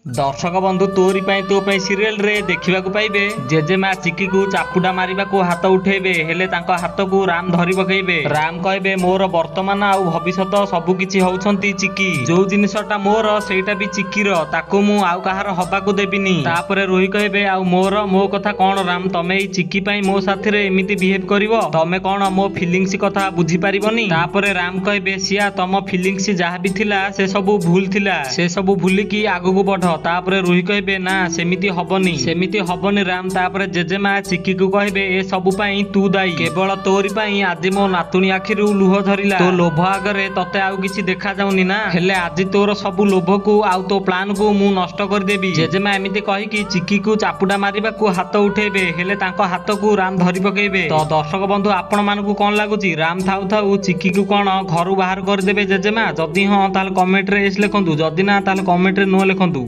ଦର୍ଶକ ବନ୍ଧୁ, ତୋରି ପାଇଁ ତୋ ପାଇଁ ସିରିଏଲରେ ଦେଖିବାକୁ ପାଇବେ, ଜେଜେମା ଚିକିକୁ ଚାପୁଡ଼ା ମାରିବାକୁ ହାତ ଉଠେଇବେ, ହେଲେ ତାଙ୍କ ହାତକୁ ରାମ ଧରି ପକେଇବେ। ରାମ କହିବେ, ମୋର ବର୍ତ୍ତମାନ ଆଉ ଭବିଷ୍ୟତ ସବୁ କିଛି ହଉଛନ୍ତି ଚିକି। ଯୋଉ ଜିନିଷଟା ମୋର ସେଇଟା ବି ଚିକିର, ତାକୁ ମୁଁ ଆଉ କାହାର ହବାକୁ ଦେବିନି। ତାପରେ ରୋହି କହିବେ, ଆଉ ମୋର ମୋ କଥା କଣ ରାମ? ତମେ ଏଇ ଚିକି ପାଇଁ ମୋ ସାଥିରେ ଏମିତି ବିହେଭ କରିବ? ତମେ କଣ ମୋ ଫିଲିଙ୍ଗସ କଥା ବୁଝିପାରିବନି? ତାପରେ ରାମ କହିବେ, ସିଆ ତମ ଫିଲିଙ୍ଗସ ଯାହା ବି ଥିଲା ସେ ସବୁ ଭୁଲ ଥିଲା, ସେ ସବୁ ଭୁଲିକି ଆଗକୁ ବଢ। ତାପରେ ରୁହି କହିବେ, ନା ସେମିତି ହବନି, ସେମିତି ହବନି ରାମ। ତାପରେ ଜେଜେମା ଚିକିକୁ କହିବେ, ଏ ସବୁ ପାଇଁ ତୁ ଦାୟୀ, କେବଳ ତୋରି ପାଇଁ ଆଜି ମୋ ନାତୁଣୀ ଆଖିରୁ ଲୁହ ଝରିଲା। ତୋ ଲୋଭ ଆଗରେ ତତେ ଆଉ କିଛି ଦେଖାଯାଉନି ନା? ହେଲେ ଆଜି ତୋର ସବୁ ଲୋଭକୁ ଆଉ ତୋ ପ୍ଲାନକୁ ମୁଁ ନଷ୍ଟ କରିଦେବି। ଜେଜେମା ଏମିତି କହିକି ଚିକିକୁ ଚାପୁଡ଼ା ମାରିବାକୁ ହାତ ଉଠେଇବେ, ହେଲେ ତାଙ୍କ ହାତକୁ ରାମ ଧରି ପକେଇବେ। ତ ଦର୍ଶକ ବନ୍ଧୁ, ଆପଣ ମାନଙ୍କୁ କଣ ଲାଗୁଛି, ରାମ ଥାଉ ଥାଉ ଚିକିକୁ କଣ ଘରୁ ବାହାର କରିଦେବେ ଜେଜେମା? ଯଦି ହଁ ତାହେଲେ କମେଣ୍ଟରେ ଏସ୍ ଲେଖନ୍ତୁ, ଯଦି ନା ତାହେଲେ କମେଣ୍ଟରେ ନୋ ଲେଖନ୍ତୁ।